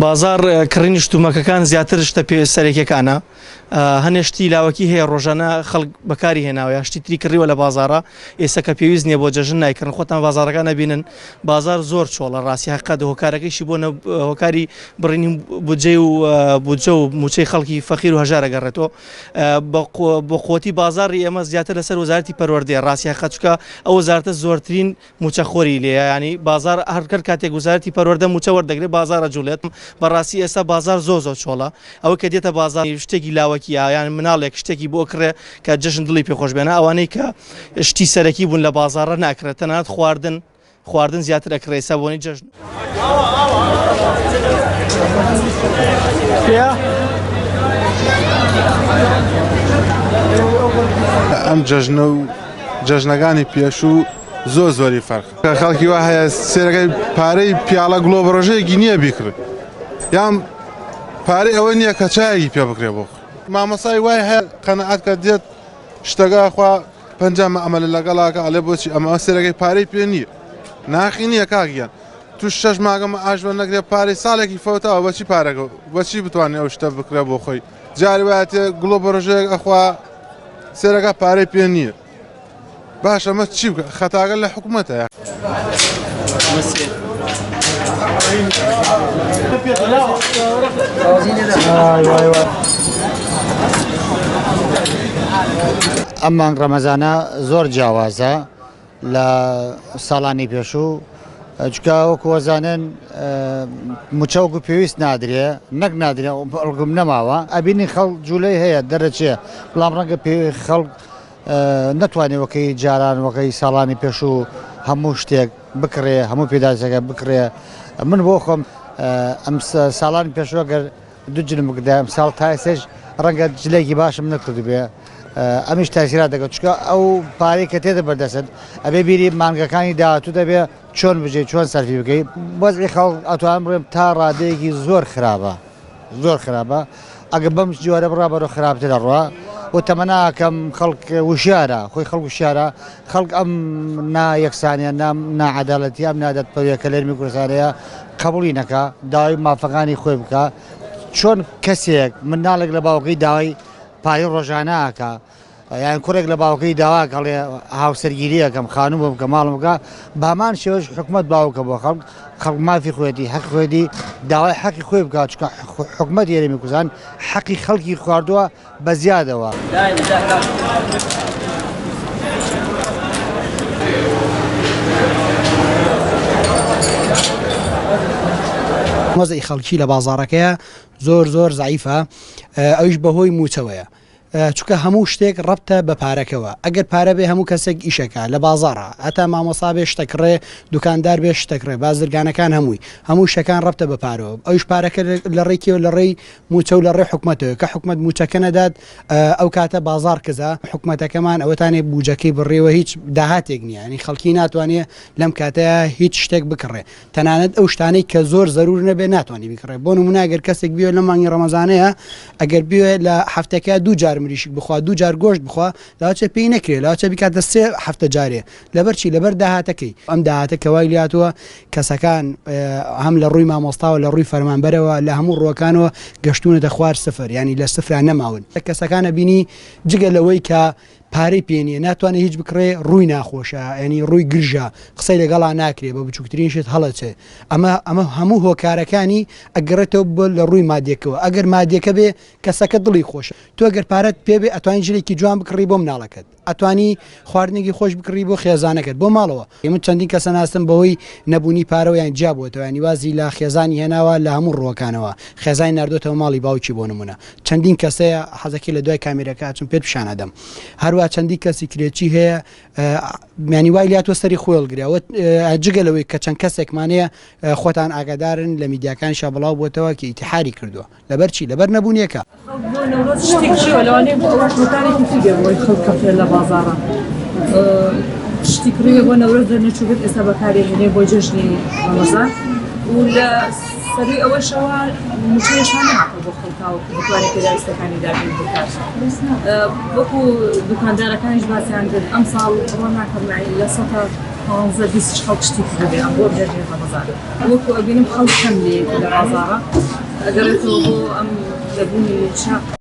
بازاڕ کڕینی شتومەکەکان زیاتر شتە پێ سەرەکیەکانە هەنێ شتی لاوەکی هەیە ڕۆژانە خەڵک بەکاری هێناوە یا شتی تری کڕیوە لە بازاڕە ئێستا کە پێویست نییە بۆ جەژن نایکڕن خۆتان بازاڕەکان نەبینن بازار زۆر چۆڵە ڕاستی حقیقەت هۆکارەکەیشی بۆ هۆکاری بڕینی بودجەی و بودجە و موچەی خەڵکی فەقیر و هەژار ئەگەڕێتەوە بە قوتی بازاڕی ئێمە زیاتر لەسەر وەزارەتی پەروەردەیە ڕاستی حقیقەت چونکە ئەو وەزارەتە زۆرترین موچە خۆری لێیە یانی بازاڕ هەر کەر کاتێک وزارەتی پەروەردە موچە وەردەگرێت بازاڕ ئەجوڵێت بەڕاستی ئێستا بازاڕ زۆر زۆر چۆڵە ئەوەی کە دێتە بازاڕ شتێکی لاوەکیە یان مناڵێک شتێکی بۆ ئەکڕێ کە جەژن دڵی پێ خۆش بێنە ئەوانەی کە شتی سەرەکی بوون لە بازاڕە ناکڕێت تەنانەت خواردن خواردن زیاتر ئەکڕێ ئێستا بۆنی جەژن. ئەم جەژنە و جەژنەکانی پێشوو زۆر زۆری فەرق خەڵکی وا هەیە سێرەکەی پارەی پیاڵە گڵۆ بەڕۆژەیەکی نییە بیکڕێ یان پارەی ئەوە نییە کە چایەکی پێ بکرێ بۆ مامۆسای وای هەیە قەنەعات کە دێت شتەکە خوا پەنجا مەعمەلە لەگەڵاکە ئەڵێ بۆچی ئەمە سێرەکەی پارەی پێ نییە ناخی نییە کاک گیان تو شەش ماگە مەعاش وەرنەگرێ پارەی ساڵێکی فەوتاوە بەچی پارەکە بەچی بتوانێ ئەو شتە بکرێ بۆ خۆی جاری وایە تێ گڵۆ بەڕۆژەیەک ئەخوا سێرەکە پارەی پێ نییە باشە ئەمە چی بکە خەتاکە لە حکومەتە ئەم مانگ ڕەمەزانە زۆر جیاوازە لە ساڵانی پێشوو چکە وەکو وەزانن موچە وەکو پێویست نادرێ نەک نادرێ ئەڵگم نەماوە ئەبینی خەڵک جوولەی هەیە دەرەچێ بەڵام ڕەنگە پێ خەڵک نەتوانێ وەکەی جاران وەکەی ساڵانی پێشوو هەموو شتێک بکڕێ هەموو پێداویستەکە بکڕێ من بۆ خۆم ئەم ساڵانی پێشووە گەر دوو جلم بکردایە ئەمساڵ تا ئێستاش ڕەنگە جلێکی باشم نەکردبێ ئەمیش تاسیرات دەکات چونکە ئەو پارەی کە تێدە بەردەست ئەبێ بیری مانگەکانی داهاتوو دەبێ چۆن بژێ چۆن سەرفی بکەی وەزعی خەڵک ئەتوانم بڵێم تا ڕادەیەکی زۆر خراپە زۆر خراپە ئەگە بەم جۆرە بڕا بەرەو خراپتر ئەڕوا و تەمەناکەم خەڵک وشیارە خۆی خەڵک وشیارە خەڵک ئەم نا یەکسانیە نا ناعەدالەتی ئەم نادادپەروەریە کە لەرمی کوردستانەیە قبوڵی نەکا داوای مافەکانی خۆی بکا چۆن کەسێک منداڵێک لە باوکەی داوای پارەی ڕۆژانە ئەکا یان کوڕێک لە باوکەی داوا کەڵێ هاوسەرگیری ئەکەم خانوو بۆ بکە ماڵم بکە بەهەمان شێوەش حکومەت باوکە بۆ خەڵک خەڵک مافی خۆیەتی حەق خۆیەتی داوای حەقی خۆی بکات چونکە حکومەت هەرێمی کوردستان حەقی خەڵکی خواردووە بە زیادەوە. وەزعی خەڵکی لە بازاڕەکەیە زۆر زۆر زەعیفە ئەویش بەهۆی مووچەوەیە چونکە هەموو شتێک ڕەبتە بە پارەکەوە ئەگەر پارە بێ هەموو کەسێک ئیشەکا لە بازاڕا هەتا مامۆسا بێ شتەکڕێ دوکاندار بێ شتەکڕێ بازرگانەکان هەمووی هەموو شتەکان ڕەبتە بە پارەوە ئەویش پارەکە لە ڕێی کێوە لە ڕێی مووچە و لە ڕێی حکومەتەوە کە حکومەت مووچەکە نەدات ئەو کاتە بازاڕ کزە حکومەتەکەمان ئەوەتانێ بوجەکەی بڕیوە هیچ داهاتێک نییە ینی خەڵکی ناتوانێ لەم کاتەیە هیچ شتێک بکڕێ تەنانەت ئەو شتانەی کە زۆر زەرور نەبێ ناتوانانی بکڕێ بۆ نمونە ئەگەر کەسێک بێ لە مانگی ڕەمەزانەیە ئەگەر بێ لە هەفتەکە دوو جار مریشک بخوا دوو جار گۆشت بخوا لاچێ پێی نەکرێ لاچێ بکاتە سێ هەفتە جارێ لەبەر چی لەبەر داهاتەکەی ئەم داهاتە کە وای لاتووە کەسەکان هەم لە ڕووی مامۆستاوە لە ڕووی فەرمانبەرەوە لە هەموو ڕووەکانەوە گەشتونەتە خوار سفر ینی لە سفرا نەماون کەسەکانە بینی جگە لەوەی کە پارەی پێ نییە ناتوانێت هیچ بکڕێ ڕووی ناخۆشە ینی ڕووی گرژە قسەی لەگەڵا ناکرێ بە بچووکترین شت هەڵەچێ ئەمە ئەمە هەموو هۆکارەکانی ئەگەڕێتەوە بۆ لە ڕووی مادیەکەوە ئەگەر مادیەکە بێ کەسەکە دڵی خۆشە تۆ گەر پارەت پێ بێ ئەتوانی جلێکی جوان بکڕی بۆ مناڵەکەت ئەتوانی خواردنێکی خۆش بکڕی بۆ خێزانەکەت بۆ ماڵەوە من چەندین کەسە ناستم بەهۆی نەبوونی پارەوە یان جیا بووەتەوە یانی وازی لە خێزانی هێناوە لە هەموو ڕووەکانەوە خێزانی ناردۆتەوە ماڵی باوکی بۆ نمونە چەندین کەسەیە حەزەکەی لە دوای کامێرەکە ئەچم پێت پیشان ئەدەم هەروە چەندین کەسی کرێچی هەیە میانی وای لاتوە سەری خۆی هەڵگرەوە جگە لەوەی کە چەند کەسێکمانەیە خۆتان ئاگادارن لە میدیاکانیشا بڵاو بۆتەوە کە ئیتحاری کردووە لەبەر چی لەبەر نەبوونیەکە. خەڵک بۆ نەورۆز شتێک کڕیوە لەوانەیە بۆ ئەوەش هۆکارێکی تر بێ بۆی خەڵک کەمترە لە بازاڕا شتی کڕیوە بۆ نەورۆز دەرنەچووبێت ئێستا بەکارێ هێنێ بۆ جەژنی ڕەمەزان و لە. سەرووی ئەوەشەوە مووچە هێشتا نەهاتووە بۆ خەڵک تاوەکو بتوانێت پێداویستەکانی دابین بکات. وەکو دوکاندارەکانیش باسیان کرد ئەمساڵ بڕوا ناکەم یانی 15% 20 خەڵک شتی کردبێ ئەم بۆ جەژنی ڕەمەزان. وەکو ئەبینم خەڵک کەم لێیەتی لە بازاڕە ئەگەڕێتەوە بۆ ئەم نەبوونی مووچە.